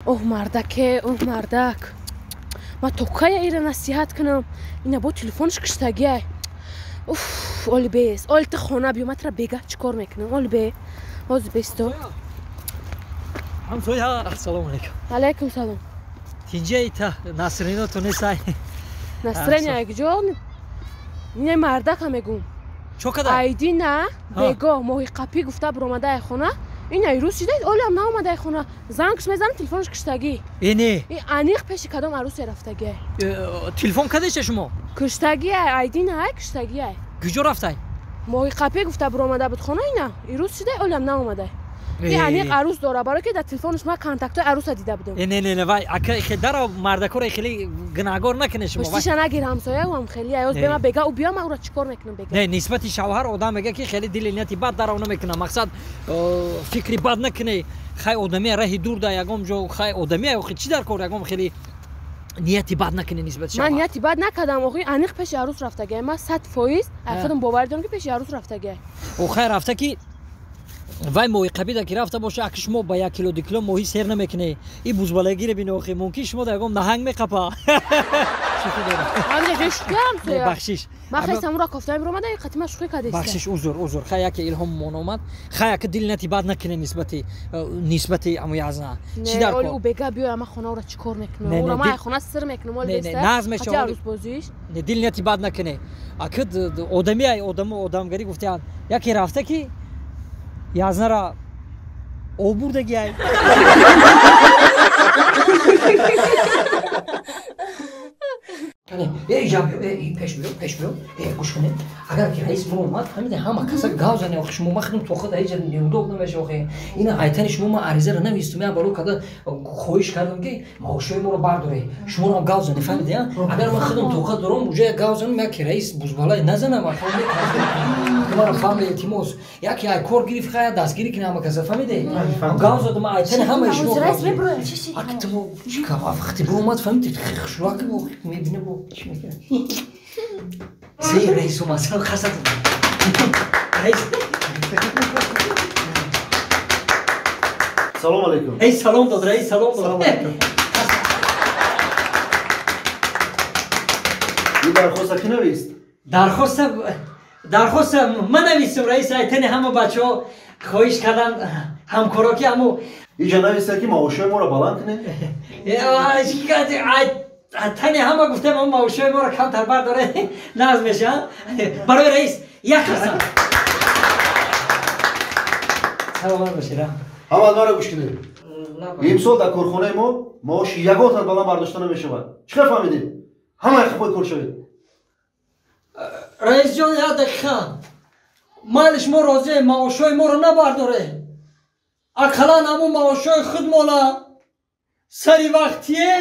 Оҳ мардаке, оҳ мардак. Ма то кая ира насиҳат кунам? Ина бо телефонш киштагиай. Уф, оли бес. Оли ту хона биё, ма тра бега чӣ кор мекунам? Оли бе. Ҳозир бесто. Ҳамсоя, ассалому алайкум. Алайкум салом. Тинҷаи та Насрино ту несай? Настроение якҷо? Не мардака мегум. Чо када? Айдина бего моҳи қапӣ гуфта биромада ай хона. Ин ай рӯз шида, олиам наомада ай хона. Зангш мезанам, телефонш киштагӣ. Э не. И аниқ пеши кадом арӯсе рафтагӣ. Телефон кадеша шумо? Киштагӣ ай, айдина ай киштагӣ ай. Куҷо рафтай? Моҳи қапӣ гуфта биромада буд хона ина. Ирӯз шида, олиам наомада. И аниқ арӯс дора, барои ки дар телефонш ман контактҳои арӯса дида будам. Э не не не, вай ака хе дара мардакора хеле гунаҳгор накунед шумо. Пуштиша нагир ҳамсоя ам хеле ай оз бема бега ӯ биё, ман ӯра чӣ кор мекунам бега? Не, нисбати шавҳар одам мега ки хеле дили нияти бад дара намекунам. Мақсад фикри бад накунӣ. Хай одами раҳи дур да ягом ҷо, хай одами охи чӣ дар кор ягом хеле нияти бад накунӣ нисбати шавҳар. Ман нияти бад накардам, охи аниқ пеши арӯс рафтагиай. Ман 100% ай худам боварӣ дорам ки пеши арӯс рафтагиай. Ӯ хай рафта ки вай моҳи қабида ки рафта боша, аки шумо ба як кило ду кило моҳӣ сер намекунед. И бузбалагире бино, охи мумкин шумо да ягом наҳанг меқапа. Бахшиш. Ман хеле самура кофтаем ромада, қатима шӯхӣ кардест. Бахшиш, узр, узр. Хай яке илҳом мон омад. Хай аки дил нати бад накунед нисбати аму язна. Чӣ дар кор? Оли ӯ бега биё, ман хона ӯра чӣ кор мекунам? Ӯра ман хона сир мекунам, оли беста. Наз мешава. Арӯсбозиш? Не, дил нати бад накунед. Аки одами ай одаму одамгарӣ гуфтаанд. Яке рафта ки язнара обурдаги ай. Эй, жаб, эй, пеш биё, пеш биё. Эй, гӯш кунед. Агар ки раис муромад, ҳамида ҳама каса гав зане, охи шумо ман худам то худ ҳеҷ неудобно меша охи. Ина айтани шумо ман аризаро навистум, я баро када хоҳиш кардам ки маошҳои моро бардоред. Шуморо ҳам гав зане, фаҳмиди, а? Агар ман худам то худ дорам, уже гав занам, як раис бузбалай назанам, маро фаҳмид, илтимос. Яке ай кор гирифт, хая дастгирӣ кунед ҳама каса, фаҳмиде? Гав задам айтани ҳамаи шумо. Раис мебурояд, чӣ чӣ? Аки ту чӣ кав, вақти буромад, фаҳмиди, хушрак мебинем бо чӣ мекунад. Се раис омад, салом хасад. Раис. Салом алейкум. Эй, салом дод, раис, салом дод. Салом алейкум. Ин дархоста кӣ навист? Дархоста ман навистам, раис, айтани ҳама бачаҳо хоҳиш карданд ҳамкоро ки ҳаму иҷа нависта ки маошҳои моро баланд кунед. Тани ҳама гуфтем ҳама маошҳои моро камтар бардоре, наз меша. Барои раис як қасам. Саломат бошед. Ҳама маро гӯш кунед. Имсол дар корхонаи мо маоши ягон баланд бардошта намешавад. Чӣ хел фаҳмидед? Ҳама қафои кор шавед. Раисҷон, як дақиқа. Майли шумо розием, маошҳои моро набардоре. Ақаллан ҳамун маошҳои худмона сари вақтие.